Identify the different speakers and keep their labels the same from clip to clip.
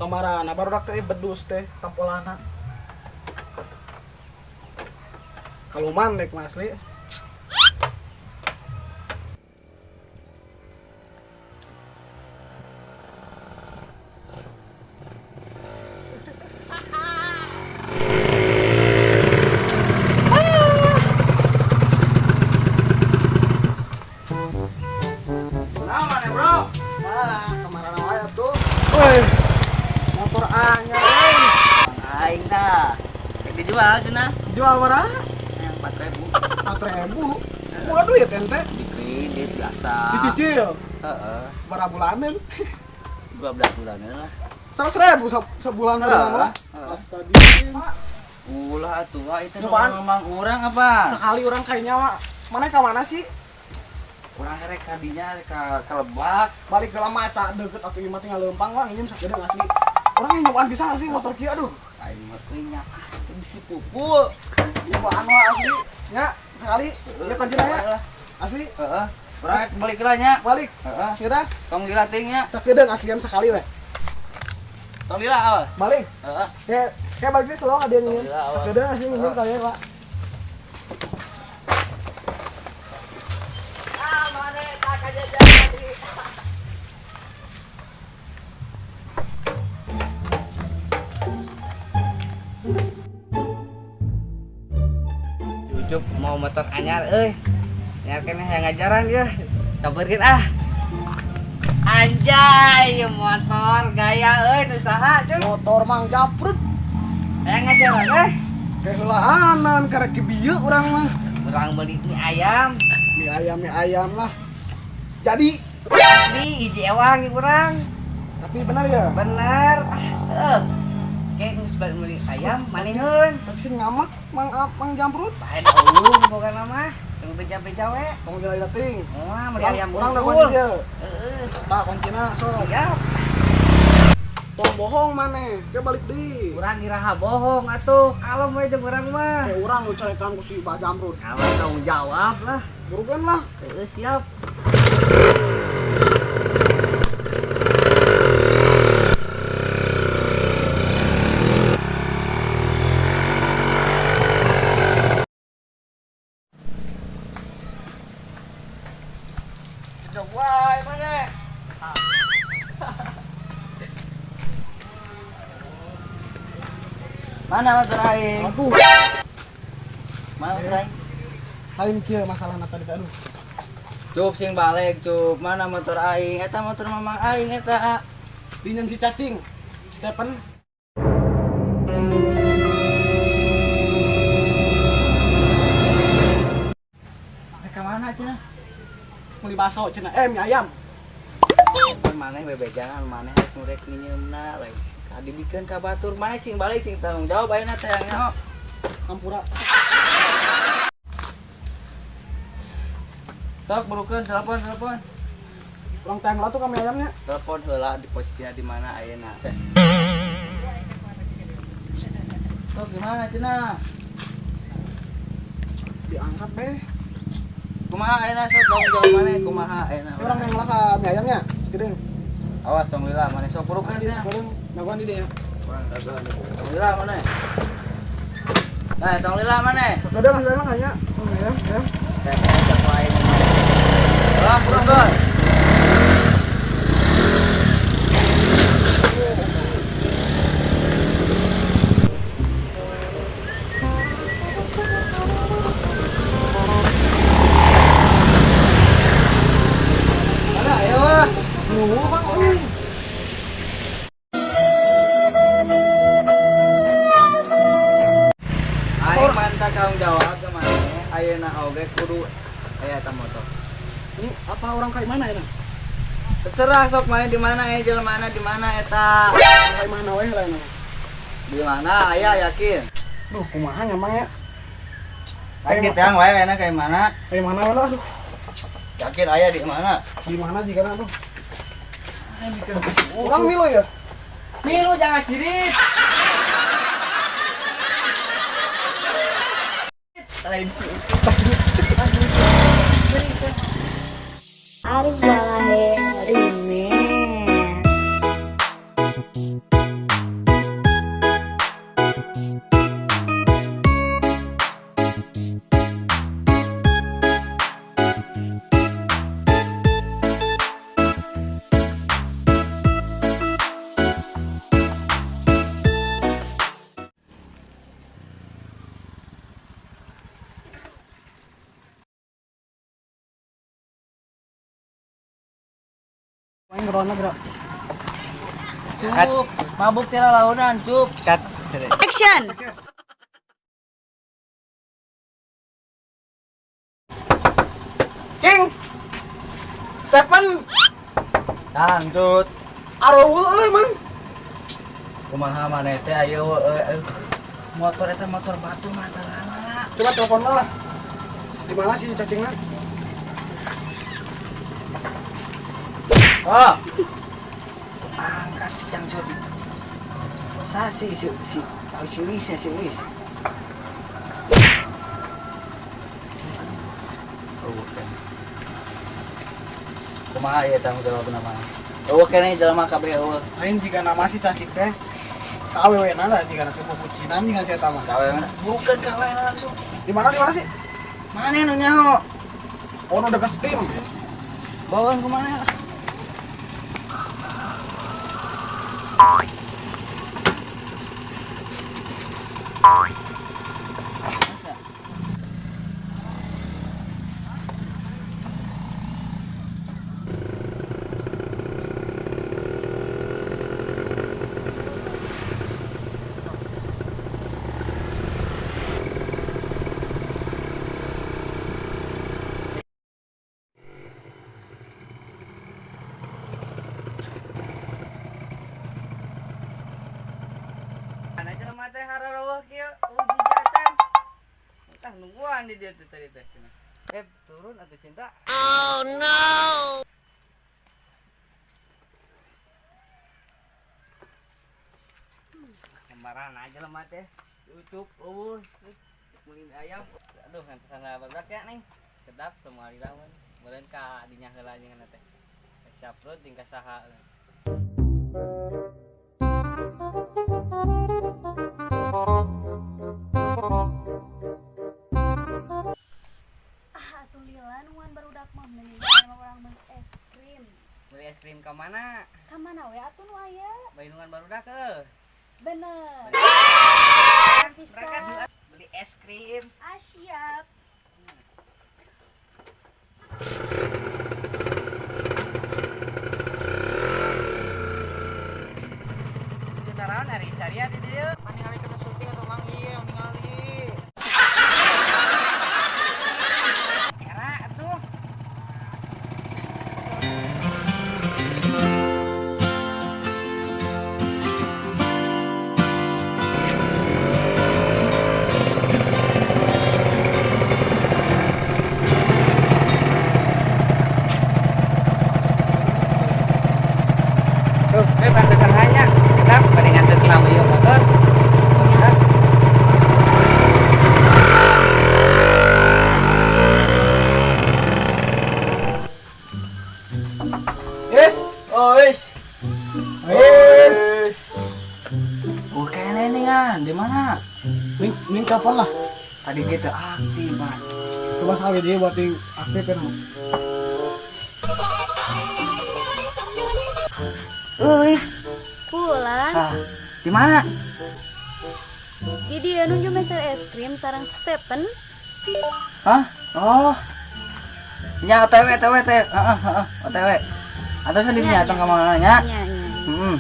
Speaker 1: Kamarana barudak teh bedus teh tampolana. Kaluman dek mah asli.
Speaker 2: Nah, mana bro?
Speaker 1: Ah, kamarana wae atuh. Woi. Motor anyar euy.
Speaker 2: Aing dah. Rek dijual cenah.
Speaker 1: Jual berapa?
Speaker 2: Yang 4000.
Speaker 1: 4.000. Murah duit ente.
Speaker 2: Di kredit biasa.
Speaker 1: Dicicil.
Speaker 2: Heeh.
Speaker 1: Berapa bulanan?
Speaker 2: 12 bulanan lah.
Speaker 1: 100.000 sebulan
Speaker 2: Heeh.
Speaker 1: sebulan lah.
Speaker 2: Heeh.
Speaker 1: Astaga.
Speaker 2: Ulah atuh wah itu
Speaker 1: Nyobaan.
Speaker 2: memang urang apa?
Speaker 1: Sekali orang kayaknya mah. Mana ka mana sih?
Speaker 2: Urang rek kadinya rek ka Lebak.
Speaker 1: Balik ke lama eta deket atuh ieu mah tinggal leumpang wah nginjem sakedeung asli. Orang yang nyobaan bisa nggak sih motor kieu aduh.
Speaker 2: Aing mah euy nya ah teu bisi pupul.
Speaker 1: Nyobaan wah asli. Nya sekali ya kuncina ya. Asli
Speaker 2: Heeh. Urang rek balik lah nya.
Speaker 1: balik.
Speaker 2: Heeh.
Speaker 1: Kira
Speaker 2: Tong lila teuing nya.
Speaker 1: sakedeung aslian sekali we.
Speaker 2: Tong lila awas.
Speaker 1: Balik.
Speaker 2: Heeh.
Speaker 1: Kayak kayak balik selalu ada yang nginjem.
Speaker 2: Alhamdulillah, awal.
Speaker 1: Sakedeung asli nginjem kali ya, Pak.
Speaker 2: Ah, mana tak kajajan. Ucup mau motor anyar euy. Anyar keneh yang ngajaran ya. Kabarkeun ah. Anjay, ieu motor gaya euy nu saha cuy.
Speaker 1: Motor mang japrut
Speaker 2: Hayang ngajaran euy.
Speaker 1: kehelaanan karek ki bieu urang mah.
Speaker 2: Urang beli mie ayam.
Speaker 1: Mie ayam lah. Jadi,
Speaker 2: Asli hiji ewang ieu urang.
Speaker 1: tapi benar ya.
Speaker 2: Bener. Ah, heuh. Kayak geus balik beli ayam maneheun.
Speaker 1: Tapi sih ngamak mang mang jamprut.
Speaker 2: Bae da ulung pokona mah. Tong beja-beja we.
Speaker 1: Tong jalan dating.
Speaker 2: Moal beli ayam
Speaker 1: Urang udah
Speaker 2: unggul.
Speaker 1: kunci dia.
Speaker 2: Heeh.
Speaker 1: Tah kuncina so.
Speaker 2: Siap.
Speaker 1: Tong bohong maneh, ke balik di.
Speaker 2: Urang iraha bohong atuh. Kalem we jeung urang mah.
Speaker 1: Kayak urang lu carekan ku si Pak Jamrut.
Speaker 2: Kalau tanggung jawab lah.
Speaker 1: Burukan lah.
Speaker 2: Heeh, siap. Wae mana? Mana motor aing?
Speaker 1: Aduh,
Speaker 2: Mana motor aing?
Speaker 1: lain kieu masalahna tadi teh aduh.
Speaker 2: Cup sing balik, cup. Mana motor aing? Eta motor mamang aing eta.
Speaker 1: Dinyen si cacing. Stephen
Speaker 2: Rek ka mana cenah?
Speaker 1: beli bakso cenah mie ayam.
Speaker 2: Pan maneh bebejangan maneh rek nu rek minyeumna lain kadibikeun ka batur maneh sing balik sing tanggung jawab ayeuna teh yang nyaho.
Speaker 1: Ampura.
Speaker 2: Sok burukeun telepon telepon.
Speaker 1: Urang teh lah tuh ka mie ayamnya.
Speaker 2: Telepon heula di posisinya di mana ayeuna teh. Sok gimana cenah?
Speaker 1: Diangkat deh.
Speaker 2: Kumaha ayeuna sok tanggung jawab maneh kumaha ayeuna.
Speaker 1: Urang yang lah ka mie ayamnya. Sakedeung.
Speaker 2: Awas tong lila maneh sok burukeun
Speaker 1: Asli
Speaker 2: cenah.
Speaker 1: sakedeung. Dagoan di dieu.
Speaker 2: Tong lila maneh. Nah, tong lila maneh.
Speaker 1: Sakedeung asli mah kayaknya. Mie ayam, ya.
Speaker 2: Teh cek wae. Lah, burukeun. Mana ya wah?
Speaker 1: Nunggu Bang. Euy.
Speaker 2: Aing mantap tanggung jawab ke mana? Ayeuna oge kudu aya eta motor.
Speaker 1: Ini apa orang kayak mana ya?
Speaker 2: Terserah sok mana di mana ya jelema mana di mana eta.
Speaker 1: Orang kayak mana weh lah ini.
Speaker 2: Di mana aya yakin?
Speaker 1: Duh, kumaha emang ya?
Speaker 2: Aing diteang wae ayeuna kayak mana?
Speaker 1: Kayak mana weh lah aduh.
Speaker 2: Yakin aya di mana?
Speaker 1: Di mana jika aduh. Orang milu ya?
Speaker 2: Milu jangan sirit. Lain.
Speaker 3: Arif Balahe Remix.
Speaker 1: Main ngerona bro.
Speaker 2: Cup, mabuk teh launan, cup. Cut.
Speaker 3: Action.
Speaker 1: Cing. Stephen,
Speaker 2: Cangcut.
Speaker 1: areueuh euy mang.
Speaker 2: Kumaha maneh teh ayo euy. Motor eta motor batu masalahna.
Speaker 1: Coba telepon lah. Di mana sih cacingnya?
Speaker 2: Oh. Angkat si cangcut. Sa si si si si Wis ya, si Wis. Oh, bukan. Kumaha ya tanggung jawab nama? Eueuh keneh jelema kabeh eueuh.
Speaker 1: Lain jika nama si cacing teh. Kawewe-na lah jika nanti bucinan jika saya mah.
Speaker 2: Kawe mana? Bukan kawe langsung.
Speaker 1: Di mana sih?
Speaker 2: Mana nu nyaho?
Speaker 1: Oh, nu deket Steam.
Speaker 2: Bawaan kemana? Mana jelema teh harareueuh kieu uji jatan. Tah nungguan di dia teh tadi teh cenah. Eh turun atuh cinta. Oh no. Kemaran aja jelema teh. Ucup eueuh meuli ayam. Aduh ngantesan barudak ya ning. Kedap semua dilawan. Meureun ka dinya heula nyeungeunna teh. Saprot tingkah saha.
Speaker 3: Ah, atuh lila nungguan barudak mah mending emang urang meuli es krim.
Speaker 2: Beli es krim ka mana?
Speaker 3: Ka mana we atuh nu aya?
Speaker 2: Bandungan barudak heuh.
Speaker 3: Bener. Bisa.
Speaker 2: Berangkat beli es krim.
Speaker 3: Ah, siap.
Speaker 2: Taraon ari saria di dieu.
Speaker 1: Ningali kena syuting atau mang ieu ningali.
Speaker 2: Era atuh. Tuh, pantesan hanya. Kita paling nganter lama ieu motor. Kita Yes, oh yes.
Speaker 1: Wes.
Speaker 2: Bukan ini kan, di mana?
Speaker 1: Ning ning telepon lah.
Speaker 2: Tadi gitu aktif, Pak.
Speaker 1: Coba sekali dia buat yang aktif ya.
Speaker 2: Euy,
Speaker 3: Pulang.
Speaker 2: ah, di mana?
Speaker 3: Di dieu nuju meser es krim sareng Stephen.
Speaker 2: Hah? Oh. Nya OTW, OTW, OTW. Heeh, heeh, OTW. Atau sendiri nya atau ke mana nya?
Speaker 3: Nya, nya.
Speaker 2: Heeh.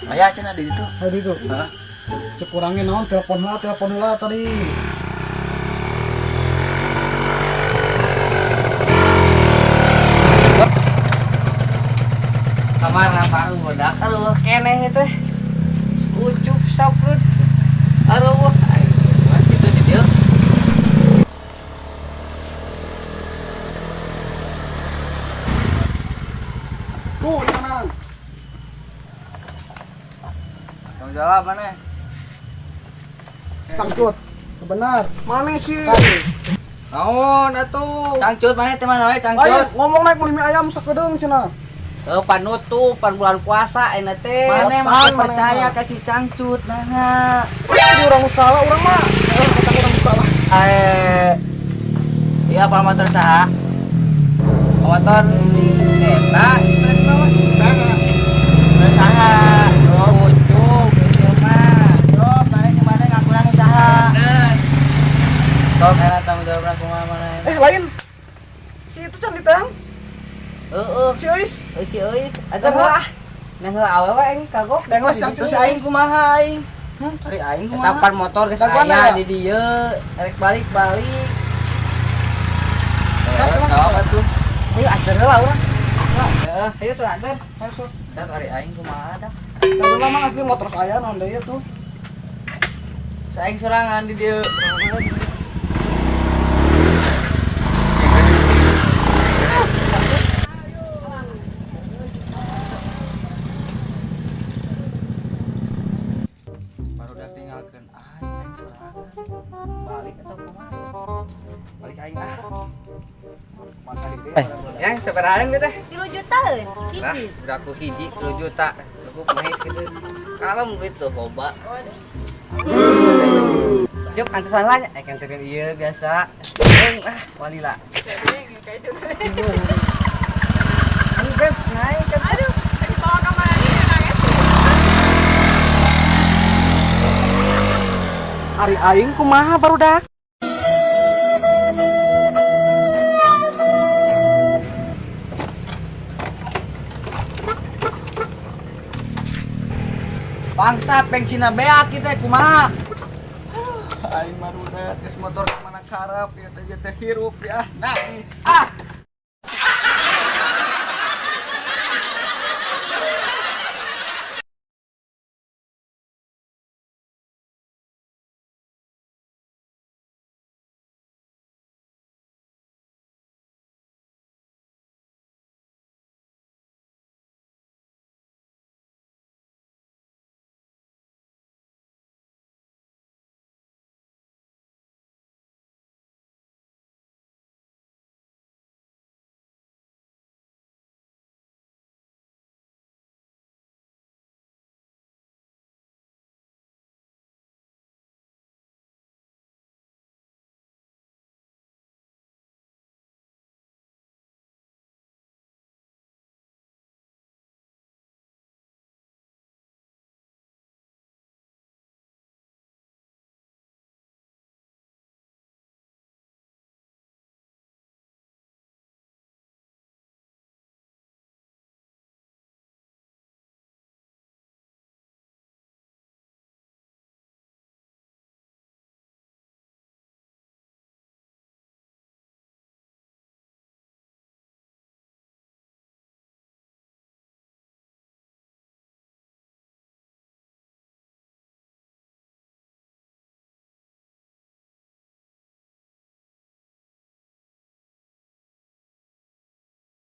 Speaker 2: Aya cenah di ditu.
Speaker 1: Tadi tuh.
Speaker 2: Heeh.
Speaker 1: Cek kurangin naon telepon lah tadi.
Speaker 2: Kamar baru bodak aduh keneh teh. Ucup saprut. Aduh, ayo gitu di dieu.
Speaker 1: Tuh di mana?
Speaker 2: Tanggung jawab mana?
Speaker 1: Cangcut. Benar. Mana sih?
Speaker 2: Naon atuh? Cangcut mana teh mana we
Speaker 1: Lain
Speaker 2: cangcut?
Speaker 1: ngomong naik meuli mie ayam sakedeung cenah.
Speaker 4: Oh, panutup, pan bulan puasa enak teh.
Speaker 2: Mana
Speaker 1: Bosan,
Speaker 2: mah
Speaker 1: mana
Speaker 2: percaya
Speaker 1: mah.
Speaker 2: kasih cangcut nah.
Speaker 1: Jadi orang salah orang mah. Eh, kata orang salah.
Speaker 2: Eh. Iya, apa motor saha?
Speaker 4: Motor si eta
Speaker 1: Saha.
Speaker 2: Saha.
Speaker 4: Oh, ucup, ieu mah.
Speaker 2: Sok, mana yang mana ngakuran saha?
Speaker 4: Bener.
Speaker 2: Sok, enak tanggung jawab kumaha mana?
Speaker 1: Eh, lain. Si itu can ditang.
Speaker 4: Heeh.
Speaker 1: Si Euis.
Speaker 4: Si Euis. Eta
Speaker 1: Tang heula.
Speaker 4: ah. Nang heula awewe aing kagok.
Speaker 1: Tang geus yang
Speaker 4: Terus
Speaker 1: si
Speaker 4: aing kumaha aing?
Speaker 1: Hmm?
Speaker 4: Ari aing kumaha? Eta pan motor geus
Speaker 1: Dagoan
Speaker 4: aya
Speaker 1: aya?
Speaker 4: di dieu, rek balik-balik.
Speaker 1: Atuh.
Speaker 4: Sok atuh.
Speaker 1: Ayo anter heula urang.
Speaker 4: Heeh, ayo tuh anter.
Speaker 1: Ayo sok.
Speaker 4: Dak ari aing kumaha dah.
Speaker 1: Tang heula mang asli motor saya naon deui tuh.
Speaker 4: Saing sorangan di dieu. Baru udah tinggalkan aing aing sorangan. Balik atau kumaha? Balik aing ah. Makan di dieu. Yang sabarahaan ge teh?
Speaker 3: 3 jutaan
Speaker 2: Lah,
Speaker 3: hiji.
Speaker 2: berapa hiji 3 juta. Cukup mahis gitu. Kalem gitu loba.
Speaker 4: Cuk, antesan lah nya. Eh, kanterin ieu biasa. Eung, ah, walila. Aduh, Beb, naik kan.
Speaker 5: Aduh, dibawa ke mana nih nangis?
Speaker 1: Ari aing kumaha barudak?
Speaker 4: Bangsat bensinna beak kita kumaha?
Speaker 1: Aing barudak geus motor ka mana karep ieu teh teh hirup ya. Nangis. Ah.